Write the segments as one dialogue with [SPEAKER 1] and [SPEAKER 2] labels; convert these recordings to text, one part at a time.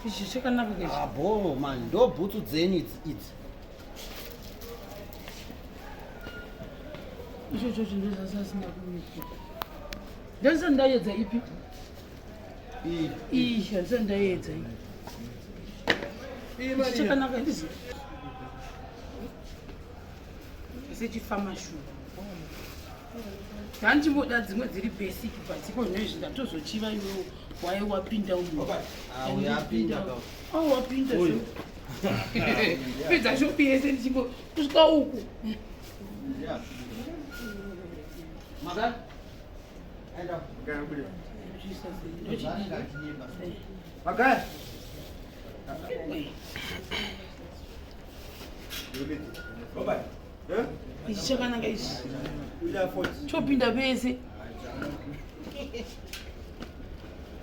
[SPEAKER 1] Ichi chakanaka ichi.
[SPEAKER 2] Ah, bho man, ndo bhutsu dzenyu idzi idzi.
[SPEAKER 1] Ichocho chinhu zvasasina kuita. Ndandisati ndayedza ipi?
[SPEAKER 2] Iyi.
[SPEAKER 1] Iyi handisati ndayedza iyi. Ichi chakanaka ndizi. Sechifama shuwa. Ndandimboda dzimwe dziri basic but iko zvino izvi ndatozochiva iwewo waye wapinda umu.
[SPEAKER 2] Ah, uyo apinda ka.
[SPEAKER 1] Oh, wapinda sure. Pedza shopi yese ndichingo kusvika uku.
[SPEAKER 2] Yeah. Maka? Enda. Maka?
[SPEAKER 1] Ichi chakanaka ichi. Chopinda pese.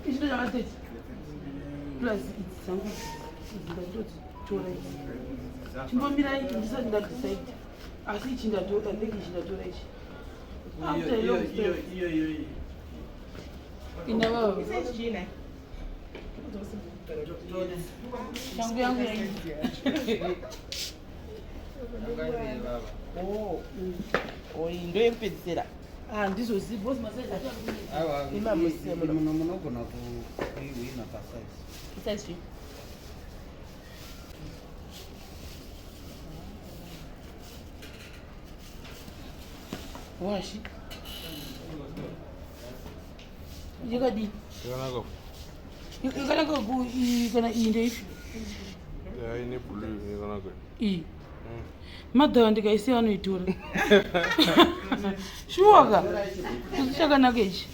[SPEAKER 1] Ichi ndo chakatete. Plus idzi dzangu idzi ndatodzitora idzi. Chimbomirai ndisati ndadecide. Asi ichi ndatora ndenge ichi ndatora ichi. After a long time. Ina baba. Shangu yangu yaii.
[SPEAKER 3] Oh, oh, iyi ndo yekupedzisira.
[SPEAKER 1] Ah, ndizozivi because masaizi acho ari kunetsa.
[SPEAKER 2] Aiwa,
[SPEAKER 3] Ima musiye muno.
[SPEAKER 2] Munogona kuihwina pasize.
[SPEAKER 3] Size chii?
[SPEAKER 1] Washi. Yakadii?
[SPEAKER 4] Yakanaka.
[SPEAKER 1] Yakanaka kana iyi ndeipi?
[SPEAKER 4] Ya ine blue yakanaka.
[SPEAKER 1] Iyi. Madhawa ndikaisiya anoitora. Shuwa ka. Chakanaka ichi.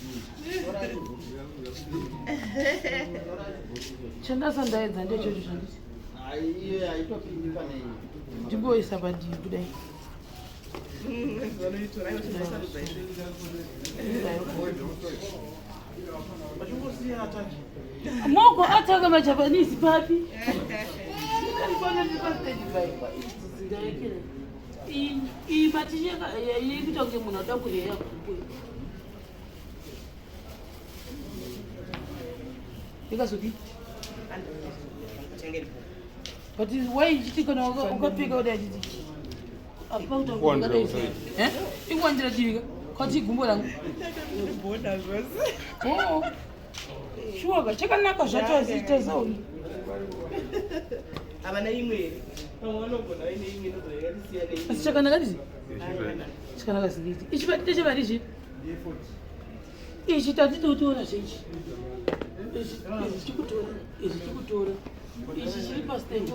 [SPEAKER 1] Chandasa ndaedza ndechocho chanditi.
[SPEAKER 2] Iyo haitopindi pane iyi.
[SPEAKER 1] Ndimboisa padivi kudai. Moko ataka majapanese papi. Iyi maticheka iri kuita kunge munhu ada kureya gumbo. Ikazodii? But why ichiti kana ukapfeka kudai achiti apa kuita kunge
[SPEAKER 4] Kuwandira
[SPEAKER 1] wakadai.
[SPEAKER 4] kuside.
[SPEAKER 1] Eh? Ikuwandira chirika kwati gumbo rangu.
[SPEAKER 3] Bhoda zvose.
[SPEAKER 1] Oh. Shuwa ka chakanaka zvacho asi tazaona.
[SPEAKER 3] Havana imwe here? Vamwe vanogona vaine imwe inobva yakatisiyanei.
[SPEAKER 1] Asi chakanaka ndizi? Chakanaka zingiti. Ichi ndechemari ichi? Ichi tatitotora zveichi. Ichi ichi tikutora, ichi tikutora. Ichi chiri pastand.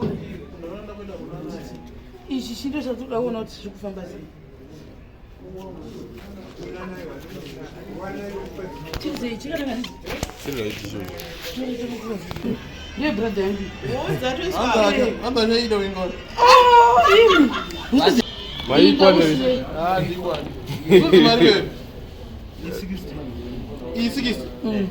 [SPEAKER 1] Ichi chindo chatinoda kuona kuti zviri kufamba sei. Chizei chakanaka ndizi?
[SPEAKER 4] Chiri right ichocho.
[SPEAKER 1] Ndiye brother yangu.
[SPEAKER 5] Amba chaida wingona.
[SPEAKER 1] Oh, imi.
[SPEAKER 4] Maikwane.
[SPEAKER 5] Ah, ndikwani. Kuti mari wewe. I 60.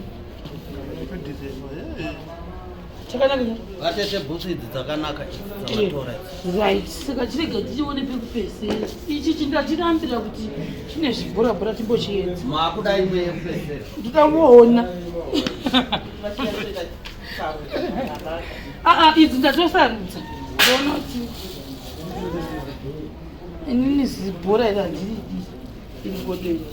[SPEAKER 1] Chakanaka.
[SPEAKER 2] Vatete bhutsu idzi dzakanaka idzi dzavatora idzi.
[SPEAKER 1] Right, saka chirega tichione pekupesera. Ichi chindachirambira kuti chine zvibhorabhora timbochiedza.
[SPEAKER 2] Maakuda imwe yekupesera.
[SPEAKER 1] Ndikamuona. Ah, ah, idzi ndatosarudza. Ndoona kuti inini zibhora iri handiridi iri godo iri.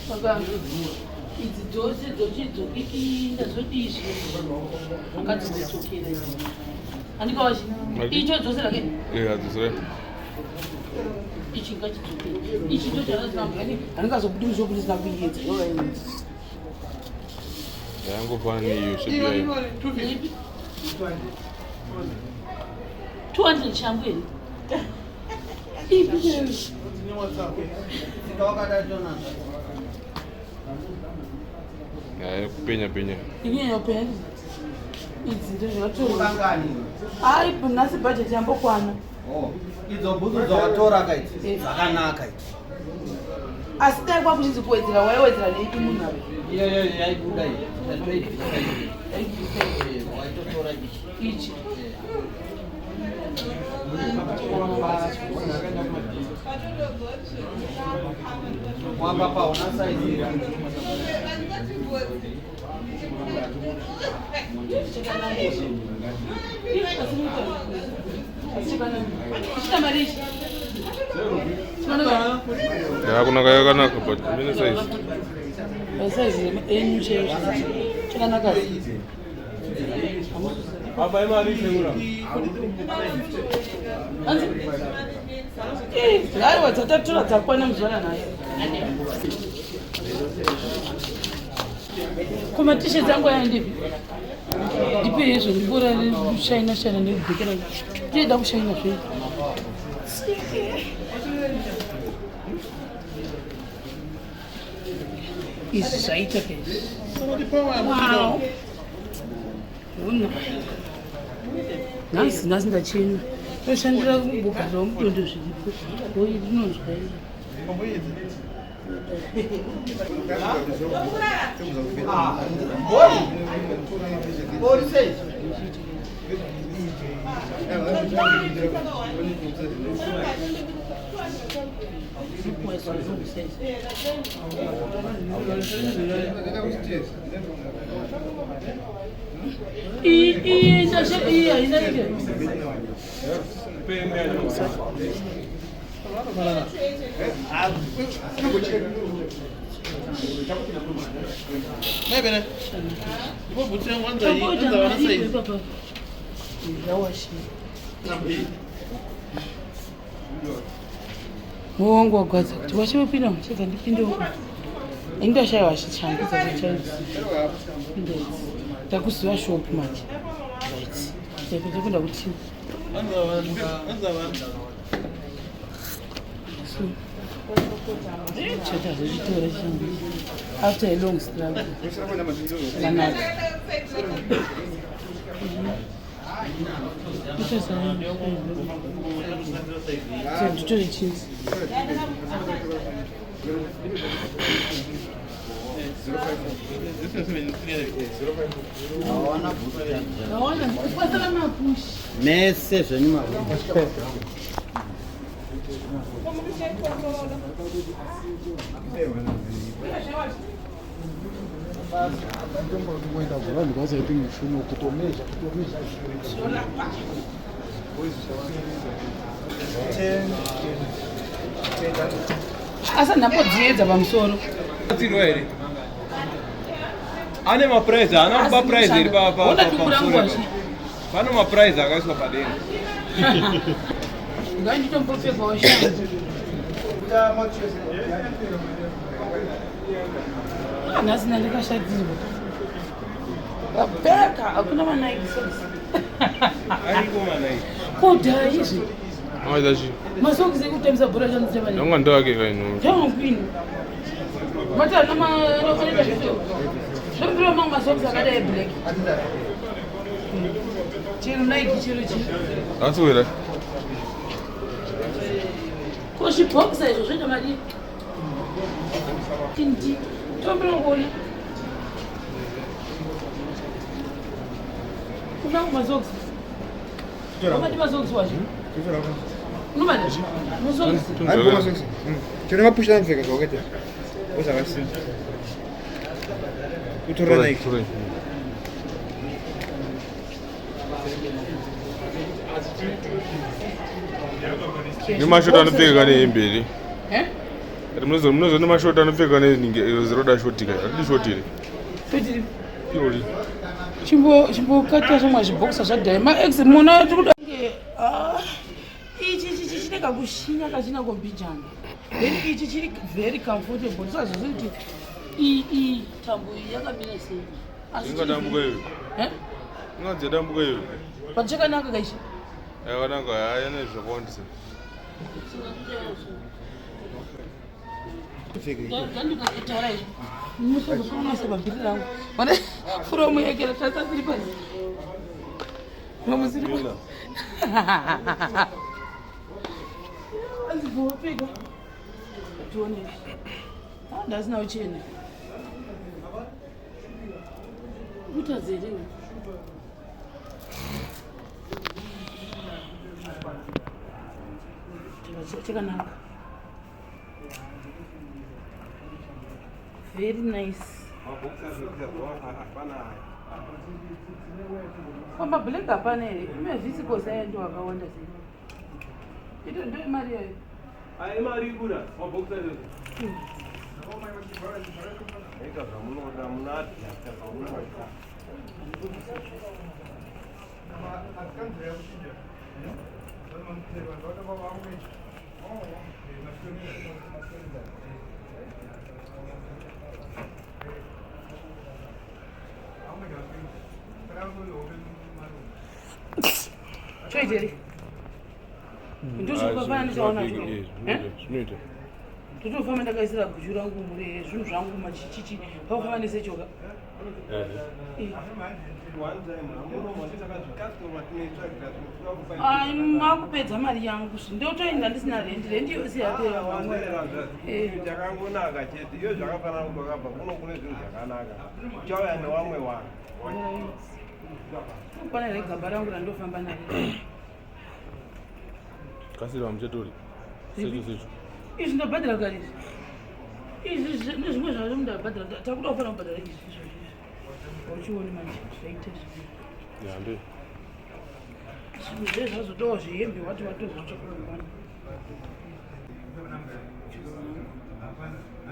[SPEAKER 1] Saka idzi dzose dzochidzokipinda zvodii zvino akatizodzokera idzi. Handikawachi icho dzosera ke
[SPEAKER 4] Eh, adzosera.
[SPEAKER 1] Ichi ngachidzokere. Ichi ndo chandasina handingazobudi mushopu ndisina kuiedza.
[SPEAKER 4] Yangofanana neiyo shape yayo.
[SPEAKER 1] Ipi? 200 shangu here? Ipi chaiyo?
[SPEAKER 2] Sika wakadai tonanza.
[SPEAKER 4] Ya kupenya penya.
[SPEAKER 1] Inyanya penya idzi ndozvakatorwa.
[SPEAKER 2] Kangani?
[SPEAKER 1] Ai, nhasi bhajeti yambokwana.
[SPEAKER 2] Oh, idzo bhutsu dzavatora ka idzi dzakanaka idzi.
[SPEAKER 1] Asi dai kwakuchinzi kuwedzera, waiwedzera neipi munhu apa?
[SPEAKER 2] Iyoyo yaibuda iyi. Tatoibvisa iyi. Eh, waitotora ichi.
[SPEAKER 1] Ichi.
[SPEAKER 2] Wamba pauna saizi iri.
[SPEAKER 4] Yakunaka yakanaka but mine size.
[SPEAKER 1] Size enyu chaiyo chakanaka.
[SPEAKER 3] Baba imari sekura.
[SPEAKER 1] Aiwa dzatatura dzakwana muzvara nayo. Ko matisheti angu aya ndipi? Ndipe hezvo ndibora kushaina shaina nekubhekera. Ndinoda kushaina zve. Izvi zvaita ka izvi. Wow. Una. Nhasi nhasi ndachena. Toshandira kumbogarawo mudondo zviripo. Oi ndinonzwa iri. Iyi ndashe iyi haina ike.
[SPEAKER 5] Mai bene. Ndipo bhutsu yangu anza iyi, anza vana size.
[SPEAKER 1] Moyo wangu wagwadza kuti washe wepinda muchedza ndipinde uko. Indashaiwa chishangu dzakachaidzi. Pinda idzi. Takuziva shop manje. Right. Ndapinda kuti
[SPEAKER 5] Anza vana, anza vana.
[SPEAKER 1] so. Chete hazvichitora chishangu. After a long struggle. Zvakanaka. Nditore chinzi. Vaona kupasana mapushi.
[SPEAKER 2] Mese zvenyu maviri.
[SPEAKER 1] Asi ndambodziedza pamusoro.
[SPEAKER 3] Batsirwa here? Ane maprize, haana kupa prize here
[SPEAKER 1] Ona dumbu rangu
[SPEAKER 3] pamusoro.
[SPEAKER 1] washe.
[SPEAKER 3] Pane maprize akaiswa padenga.
[SPEAKER 1] Nganditombopfekawo shangu. Ah, nhasi ndandakashatirwa. Ndapfeka hakuna manike socks.
[SPEAKER 3] Ariko manai.
[SPEAKER 1] Kudhaya izvi.
[SPEAKER 4] Amaita chi?
[SPEAKER 1] Masokisi ekutambisa bhora chandichava.
[SPEAKER 4] Yanga ndewake kaino.
[SPEAKER 1] Zvangu Mati ana maanoita zvese. Zvembiro mangu masokisi akadai black. Chero Nike chero chii.
[SPEAKER 4] Asi wera.
[SPEAKER 1] Ko zvibhokisa izvo zvoita madii? Tindi. Tombiro kuona. Una masokisi. Wakati masokisi wacho. Unomada? Masokisi.
[SPEAKER 6] Chero mapusha anopfeka zvawakaita. Ozvakasina. Kutora Nike.
[SPEAKER 4] Tora. Nemashoti anopfeka nehembe here?
[SPEAKER 1] Eh?
[SPEAKER 4] Munoziva nemashoti anopfeka nenhingi ziroda shoti kai. Hatidi shoti here?
[SPEAKER 1] Fetiri.
[SPEAKER 4] Irori.
[SPEAKER 1] Chimbo chimbokata zvamwe zvibhokisa zvadhaya. Ma ex mona tikuda kunge ah ichi ichi chine kakushinya kachina kombijana. Then ichi chiri very comfortable. Tisazozivi kuti iyi iyi tambo iyi yakamira sei. Asi chiri-
[SPEAKER 4] Ingadambuka iyo.
[SPEAKER 1] Eh?
[SPEAKER 4] Inganzi yadambuka iyo.
[SPEAKER 1] But chakanaka kaichi.
[SPEAKER 4] Yakanaka haya ine zvakawandisa.
[SPEAKER 1] Ndandikataura izvi. Musozofonasa pabhiri rangu. Mana furomu yekera tasa slippers. Mamu slippers. Anzi bvopfeka. Tione izvi. Ah, ndasina uchena. Kutadza here iwe? Chakanaka. Very nice. Pamablack hapana here? Ime visikosi aya ndo akawanda sei? Ito ndo imari yayo.
[SPEAKER 3] Ayi mari ikura mabhokisi acho.
[SPEAKER 7] Ita zvamunoda munadya zvamunoda.
[SPEAKER 1] Choita here? Ndozvakafana nechaona
[SPEAKER 4] Zvinoita.
[SPEAKER 1] Totofamba ndakaisira guchu rangu mure zvinhu zvangu machichichi pakufamba nesechoka. Ai makupedza mari yangu ndotoenda ndisina rendi rendi yose yapera wangu.
[SPEAKER 7] Chakangonaka chete iyo zvakafanana kuti wakabva kuno kune zvinhu zvakanaka uchauya newamwe wanhu.
[SPEAKER 1] Kwana here gaba rangu randofamba naro?
[SPEAKER 4] Kasira muchatori. Secho secho.
[SPEAKER 1] Izvi ndabhadhara kare izvi. Izvi nezvimwe zvacho ndabhadhara takuda kufanira kubhadhara izvi izvozvi. Uchioni manje zvaita izvi.
[SPEAKER 4] Ya nde.
[SPEAKER 1] Zvinhu zve zvazodawo zvehembe wati watozotsvaka mangwana.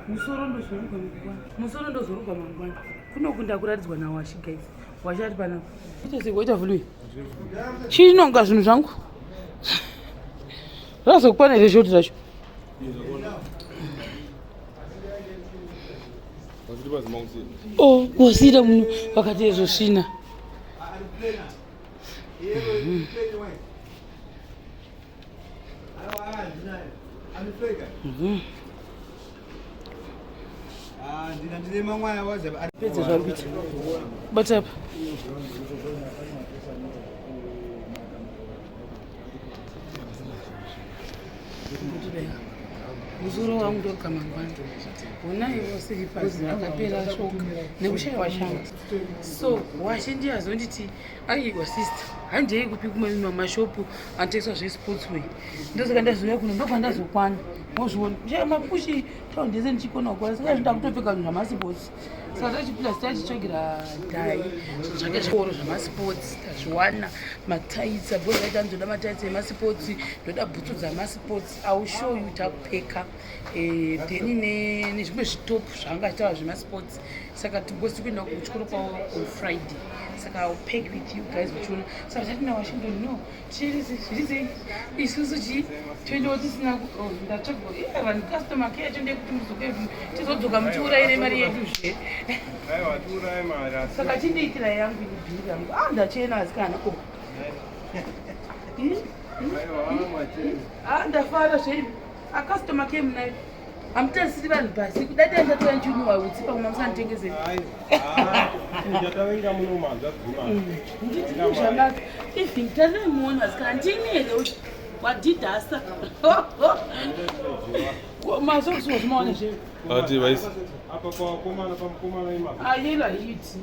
[SPEAKER 1] Musoro ndozorugwa mangwana. Musoro ndozorugwa mangwana. Kunokunda kuratidzwa naWashi guys. Washi ari panapa. Ita sei waita vului. Chinonga zvinhu zvangu. Zvazokwana here shoti racho? Oh, wasira munhu vakati izvo svina. Pedza zvauri kuita. Bata apa. Musoro wangu ndoruka mangwana. Honaiwo silipas akapera shoka nekushayiwa shangu. So washe ndiye azonditi aiwa sister handei kupi kumwe mashopu anotengeswa zvesportswear. Ndosaka ndazouya kuno ndokwandazokwana. Mozviona kushaya mapushi taundi yese ndichikona kukwana saka zvinoda kutopfeka zvinhu zvamasports. Saka tachipinda tachitsvagira dhai zvinhu zvake zvikoro zvemasports tazviwana mataitsi because aiti anozoda mataitsi emasports ndoda bhutsu dzamasports. I will show you takupfeka then nezvimwe zvitop zvaanga achitaura zvemasports. Saka because tikuenda kuchikoro kwavo on Friday saka I will pack with you guys muchiona. Saka tati naWashington no zviri sei isusu chi toendawo tisina ndatsvaga vanhu customer care yacho ndeyekuti muzoke tizodzoka muchiurayire mari yedu zve.
[SPEAKER 7] Aiwa tiuraye mari asi.
[SPEAKER 1] Saka chindiitira yangu ini bhiri rangu. Ah ndachena asikana ko.
[SPEAKER 7] Aiwa machena.
[SPEAKER 1] Ah ndafara zvenyu. A customer care munayo. Hamutarisiri vanhu pasi. Kudai dai ndatora ndichinyuwa utsi pamwe mamusanditengeseri.
[SPEAKER 7] Aiwa. Chatavenga muno manzvadzima.
[SPEAKER 1] Nditi zvanaka. Even tarirai muone asikana ndini here uyu wadhidhasa. Masokisi wazvimaona zvenyu.
[SPEAKER 4] Ati vaisi.
[SPEAKER 7] Apa pawakomana pamukomana ima.
[SPEAKER 1] Ayelo haiti.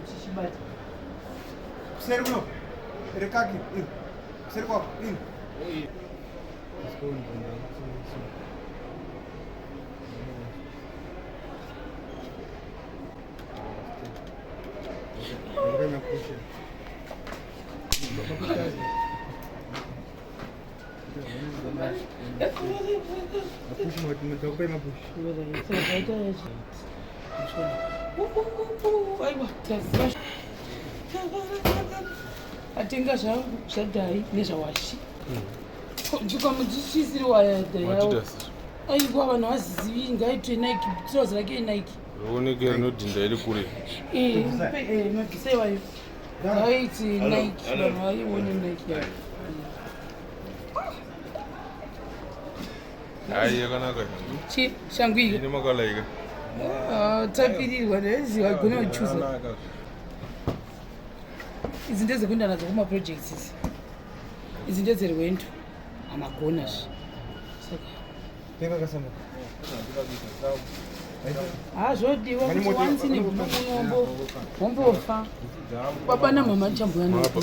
[SPEAKER 1] Chichibata.
[SPEAKER 6] Kuseri kuno. Rekaki. Iri. Kuseri kwako. Iri.
[SPEAKER 1] Aiwa taziva atenga zvangu zvadhai nezvawashi. Ndikamudzichisiri wayadhai.
[SPEAKER 4] Adidas.
[SPEAKER 1] Aiwa vanhu vazivi ngaitwe Nike trouser rake Nike.
[SPEAKER 4] Rooneke rinodhinda iri kure.
[SPEAKER 1] Mabvisa iwayo. Ngaiti Nike vanhu vaione Nike yayo.
[SPEAKER 4] Ai yakanaka shangu.
[SPEAKER 1] Chi shangu iyo.
[SPEAKER 4] Ine makalaika.
[SPEAKER 1] Tapirirwa ndaiziva gona kuchuza.
[SPEAKER 7] Zvakanaka.
[SPEAKER 1] Idzi ndedzekuenda nadzo kumaprojects idzi. Idzi ndedzerwendo. Hamagona zve. Saka hazvodiwa kuti wanzi nebhuku unombo wombofa. Baba namama ndichambuya navo.